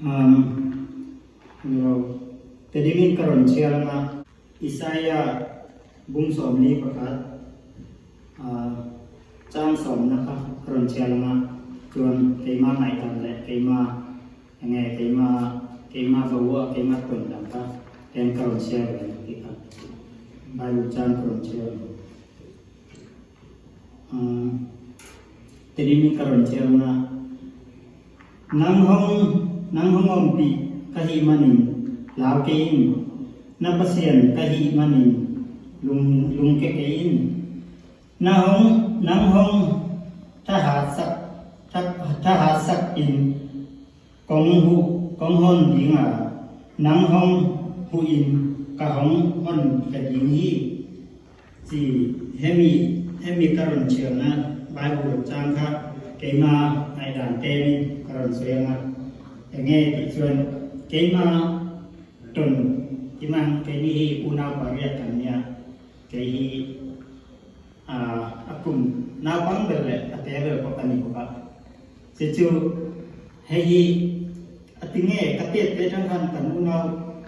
Um, lo, tedimin ka rawn chhiar anga. Isaiah bung 41, chang sawmna kha ka rawn chhiar anga, chuan keima ngaihdan leh keima enge keima keima vaua keima tawn dan kha hian ka rawn chhiar ve ang tih kha Bible chang ka rawn chhiar ang. Tedimin ka rawn chhiar anga. Nang hong nang hong awm pi ka hi manin lau kein na Pasian ka hi manin lung lung ke kein na hong nang hong tha ha sak tha tha ha sak in kong hu kong hon ding a nang hong hu in ka hong hon ka ding hi Chi, hemi hemi ka rawn chhiarna Bible chang kha keima ngaihdan temin ka rawn sawi ang a, enge tih chuan keima tawn timang keini hi unau pariat kan nia, kei hi a kum naupang ber leh a te ber pawh ka ni bawk a, chi chu hei hi a ti nge ka tet te atang khan kan unau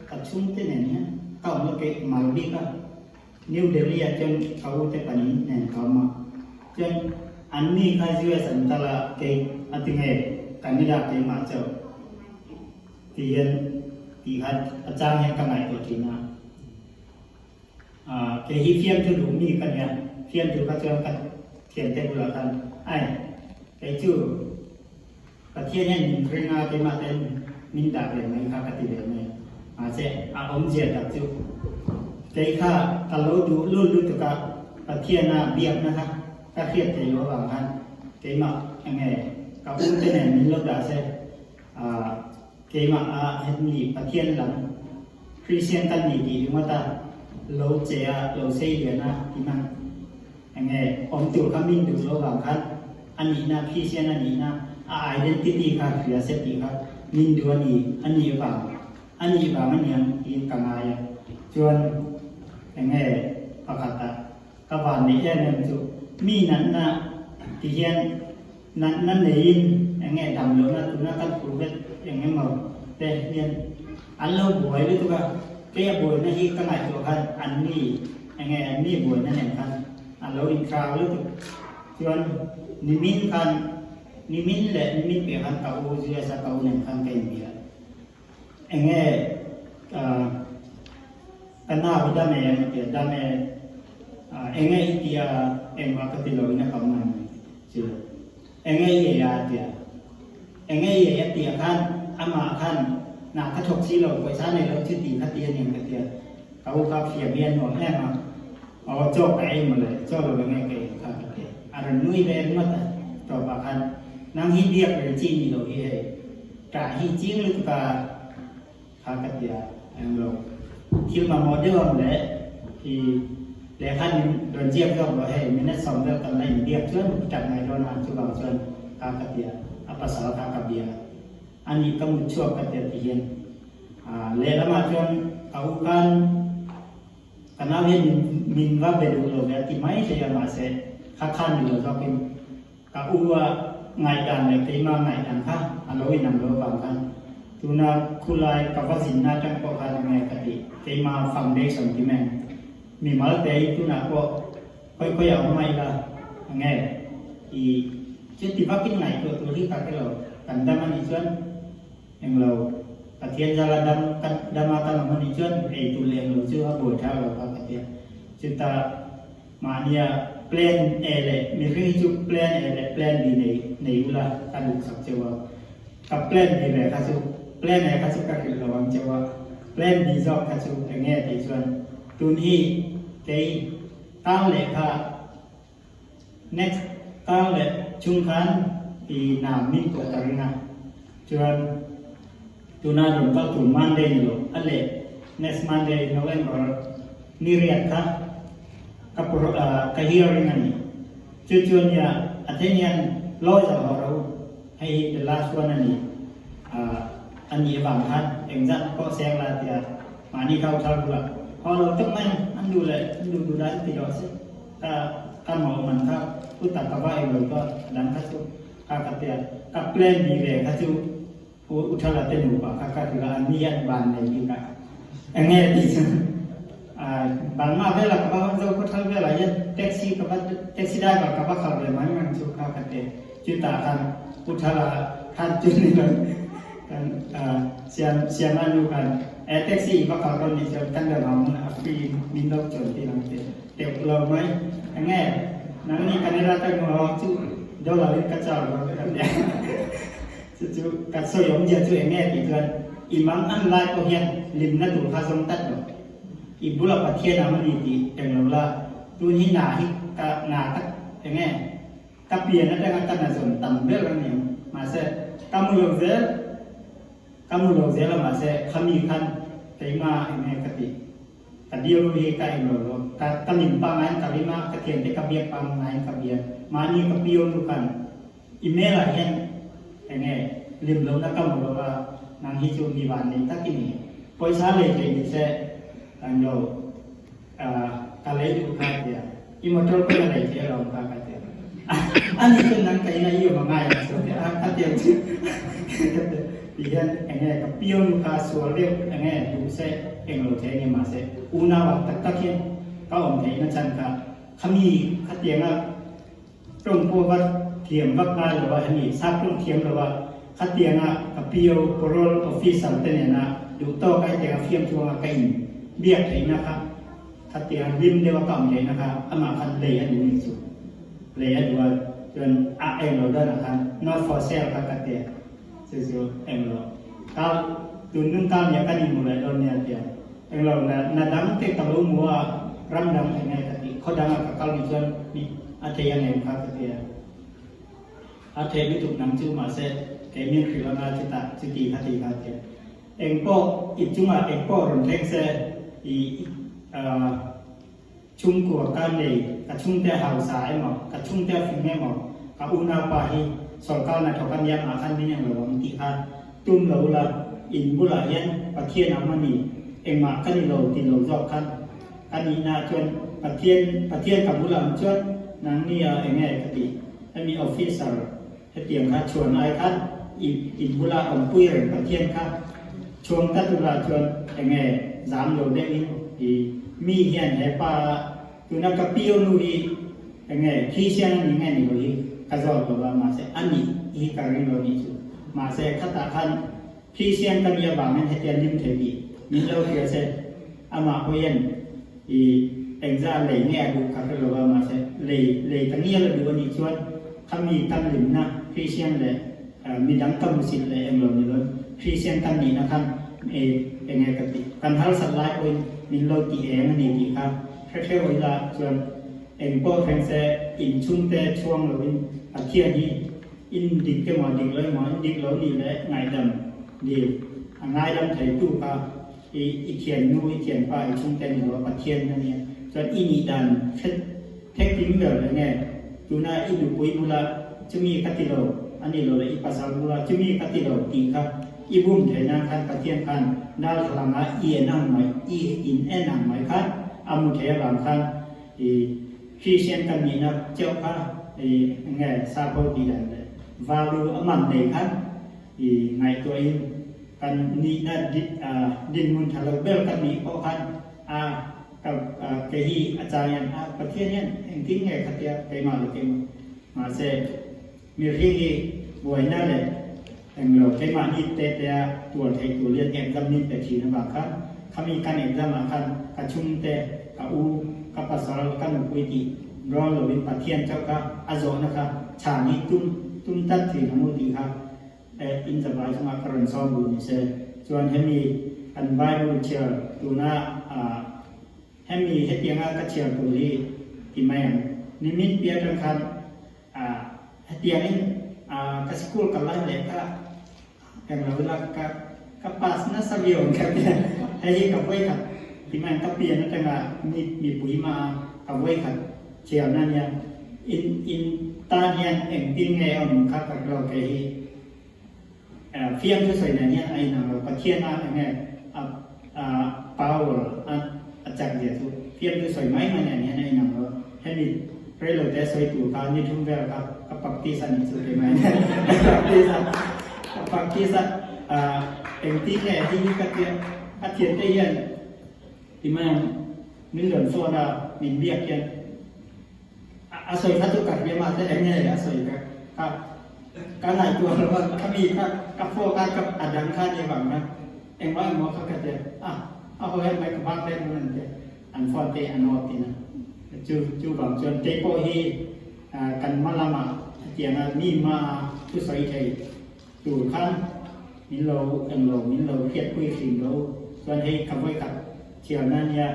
ka chhungte nen hian ka awm lo kei mal bik a. New Delhi ah chuan ka u te panin nen ka awm a, chuan an ni kha US an kal a, kei a ti nge Canada keimah chauh ti hian tih kha a chang hian ka ngaihtuah thin a, ah kei hi fiamthu duh mi ka nia, fiamthu kha chuan ka thiante bulah khan ai kei chu Pathian hian min ring a keimah ten min dah ve mai kha ka ti ve mai a, mahse a awmzia tak chu kei kha ka lo duh lul lutuk a, Pathiana biakna kha ka hriat thei lo avang khan keimah enge ka u te nen min lo dah se ah keimah a hemi Pathian lam Christian kan ni tih ringawt a lo che a lo sei lian a ti hmang enge awm tur kha min duh lo avang khan A nihna, Christian a nihna, a identity kha hria se tih kha min duh a ni, a nih vang, a nih vang a niang tiin ka ngai a. Chuan enge pakhatah ka van neih em em chu mi natna ti hian natna neiin enge dam lohna tuna kan phur vet eng emaw te hian an lo buai lutuk a, kei a buaina hi ka ngaihtuah khan an ni enge an mi buaina nen khan a lo inthlau lutuk. Chuan nimin khan, nimin leh nimin piah khan ka u US a ka u nen khan ka inbia. Enge ka nau hi dam em a ti a, dam e, enge i ti a, engmah ka ti lo in a ka awm ang chi lo. Enge i ei a a ti a, enge i ei a ti a khan amah khan nah ka thawk si lo, pawisa nei lo chu ti kha ti a niang ka ti a, ka u kha fiah bian nuam em a. Aw chaw ka ei mawle, chaw lo enge ka ei kha ka ti. A rawn nui ve ringawt a, tawpah khan nang hi biak reng chi ni lo hi hei, ṭah hi ching lutuk a kha ka ti a, englo thil mamawh deuh ang le i lehkha min rawn ziak zawk rawh hei, minute sawm vel kan la inbiak chuan ṭap ngai dawn a, chuvang chuan kha ka ti a, a pasal kha ka bia a ni ka mut chhuak ka ti a ti hian lehlamah chuan ka u khan Ka nau hian min min va be duh lo ve a ti mai thei a, mahse kha khan ni lo zawkin ka u a ngaihdan leh keima ngaihdan kha a lo inang lo avang khan tuna khulai ka va zinna atang pawh khan enge ka tih keima foundation ti mai ang mimal te in tunah pawh khawi khawi ah awm a ila enge i chuti vakin ngaihtuah tur hi ka hre lo kan dam anih chuan Englo, Pathian zala dam ka dama ka awm anih chuan ei tur leh englo chu a buai thak lo kha ka tia. Chutah mahnia plan A leh mihring hi chu plan A leh plan B nei nei ula ka duhsak cheu a. Ka plan B ve kha chu plan A kha chu ka hrilh lo ang cheu a, plan B zawk kha chu enge tih chuan tun hi kei kar leh kha Next kar leh chung khan i nam min koh ta ring a, chuan tuna rawn kal tur Monday ni lo a leh next Monday November ni riat kha ka ka hearing a ni. Chu chu ania a then hian lawyer haw ro hei hi the last one a ni a nih avang khan engzat pawh seng la tia mahni kha u thar bulah haw lo tak mai an duh leh an duh duh dan ti rawh se. Ka ka mawh man kha u tak ka va eng lo ka dang kha chu ka ka tia ka plan ni ve kha chu U Thala te nupa kha ka hrilh a, an ni an ban nei bik a, enge tih chu Burma velah ka va hawn zo khaw thal velah hian taxi ka va taxi driver ka va khalh ve mai mai chu kha ka ti. Chutah khan U Thala khan chu ni lo kan Siam Siama nu khan e taxi i va khalh dawn nih chuan kan la vang a free in min lo chawn tir ang ti teuh lo mai. Enge nangni kan i rat emaw chu dollar in ka char lo ka ti a. Chu chu ka sawi awmzia chu eng nge tih chuan i mang an lai pawh hian hlimna tur kha zawng tlat lo. I bula Pathian ang a ni tih eng lo la, tun hi na hi ka na tak eng nge ka pian atanga ka na zawn tam ber a ni ang. Mahse ka mu lo zel, ka mu lo zel a mahse khami khan keima eng nge ka tih. Ka biaru hi ka eng lo lo. Ka ka lim pangaiin ka lim a, ka thiante ka biak pangaiin ka bia. Mahni ka piau nu khan Email ah hian enge lim lohna ka hmu lo a, nang hi chu mi van nei tak i ni. Pawisa lei thei ni se ang lo ka lei duh kha tia. I motor pawh na lei thei alawm kha ka tia. A ni chuan nang ka ina i awm a ngai ang chu tia a ka tia chu ka tia. Ti hian enge ka piau nu kha sual deuh enge duh se eng lo thei nge mahse unau ah tak tak hian ka awm theihna chhan kha khami khatianga Tawng pawh va thiam vak ngai lo a hemi sap tawng thiam lo a, khatianga ka PO, Parole Officer, te nena duh tawk a hetianga fiam chuanga ka in biak theihna kha khatianga hlim deuha ka awm theihna kha amah khan lei a duh nih chu. Lei a duh a chuan a eng lo danah khan not for sale kha ka ti a, chu chu eng lo kal tun nung kal nia kan inhmu leh dawn nia tia eng lo na na dang te ka lo hmu a ram dang eng nge ka tih khaw dangah ka kal nih chuan mi a thei ang em kha ka ti a a thei lutuk nang chu mahse kei min hrilh anga chutah chuti kha ti kha tia eng pawh i chungah eng pawh rawn thleng se i ah Chhungkua ka nei, ka chhungte a hausa emaw, ka chhungte a fing emaw, ka unaupa hi sawrkar hnathawk a nia mah khan min eng lo ang tih kha tum lo ula, in bulah hian Pathian a awm a ni, engmah ka ni lo ti lo zawk khan ka nihna ah chuan Pathian, Pathian ka bulah awm chuan nangni ah eng nge ka tih, hemi officer hetiang kha chhuan ai khan i in bula awmpui reng Pathian kha chhuang ta tura chuan eng nge zam lo deuh in i mi hian he pa tuna ka pio nu hi eng nge Christian a ni nge ni lo hi ka zawt lo a mahse a nih hi ka ring lo nih chu mahse khatah khan Christian ka nih avangin hetia lim thei tih min lo hria se amah pawh hian i engzah lei nge a duh ka hre lo a mahse lei lei ta ngial a duh a nih chuan Khami kan limna Christian leh midang ka hmusit leh englo ni lo Christian kan nihna khan enge ka tih kan harsat lai pawhin min lo tih eng a ni tih kha hre hreu ila chuan eng pawh thleng se inchhungte chhuang loin Pathian hi in dik emaw dik lo emaw in dik lo nih leh ngaihdam dil a ngaidam theitu kha i i thiannu i thianpa i chhungte ni lo a Pathian a nia chuan i nih dan hre Thekkim ber le nge? Tuna i nupui bula chumi ka ti lo a ni lo le i pasal bula chumi ka ti lo tih kha i bum thei nan khan Pathian khan darthlalang ah i en ang mai, i in en ang mai khan a mu thei avang khan i Christian kan nihna cheuh kha i nge sapho tih dan le value a man nei khan i ngaihtuah in kan nihna dinhmun tha lo ber kan nih pawh khan a Ka kei hi a chang hian a Pathian hian engtin nge khatia keimah lo keimah mahse mihring hi buaina leh englo keimahni te tea tuar theih tur hian exam min pe thin avang khan khami kan exam ah khan ka chhungte ka u ka pasal ka nupui tih rual lovin Pathian chauh kha a zawhna kha chhan hi tum tum tlat thin ang u tih kha In zavai chungah ka rawn sawm duh ni se. Chuan hemi kan Bible chhiar tuna hemi hetianga ka chhiar tur hi ti mai ang. Nimin piah atang khan hetiangin ka sikul kal lai leh kha englo ila ka ka pass nasa viau ang ka tia. Hei hi ka vawikhat ti mai ang ka pian atanga mi mipui hmaa ka vawikhat chhiar na nia. In in tan hian engtin nge a awm kha ka hre lo kei hi fiam thu sawi nen hian a inang lo Pathian a enge a a power a a chak zia chu fiam thu sawi mai mai nen hian a inang lo hemi rei lo te sawi tur kha ni thum vel kha ka practice a nih chu keimah hian ka practice a ka practice a. Engtin nge hei hi ka tia a thiante hian ti mai ang min rawn phone a min biak hian a sawi kha chu ka hria mahse eng nge a sawi ka kha ka ngaihtuah lo a khami kha ka phone a ka a dang kha nia vang khan engmah engmaw kha ka tia a a haw hian mai ka bak daih dawn an tia an phone te an off tina chu chu vang chuan keipawh hi kan hma lamah hetianga mi hma thusawi thei Tur khan min lo eng lo, min lo hriatpui hrim lo chuan hei ka vawikhat thiamna nia,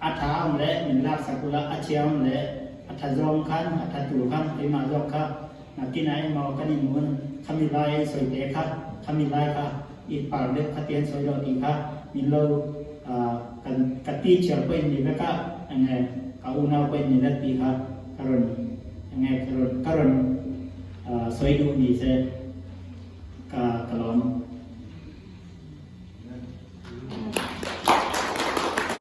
a tha awm leh min laksak ula, a chhia awm leh a tha zawng khan, a tha tur khan keimah zawk kha nakinah emaw kan inhmun khami lai a i sawi te kha, khami lai kha i par deuh kha tian sawi lo tih kha min lo kan ka teacher pawh in ni vek a, enge ka unau pawh in ni vek tih kha ka rawn enge ka rawn ka rawn. Sawi duh ni se ka ka lawm.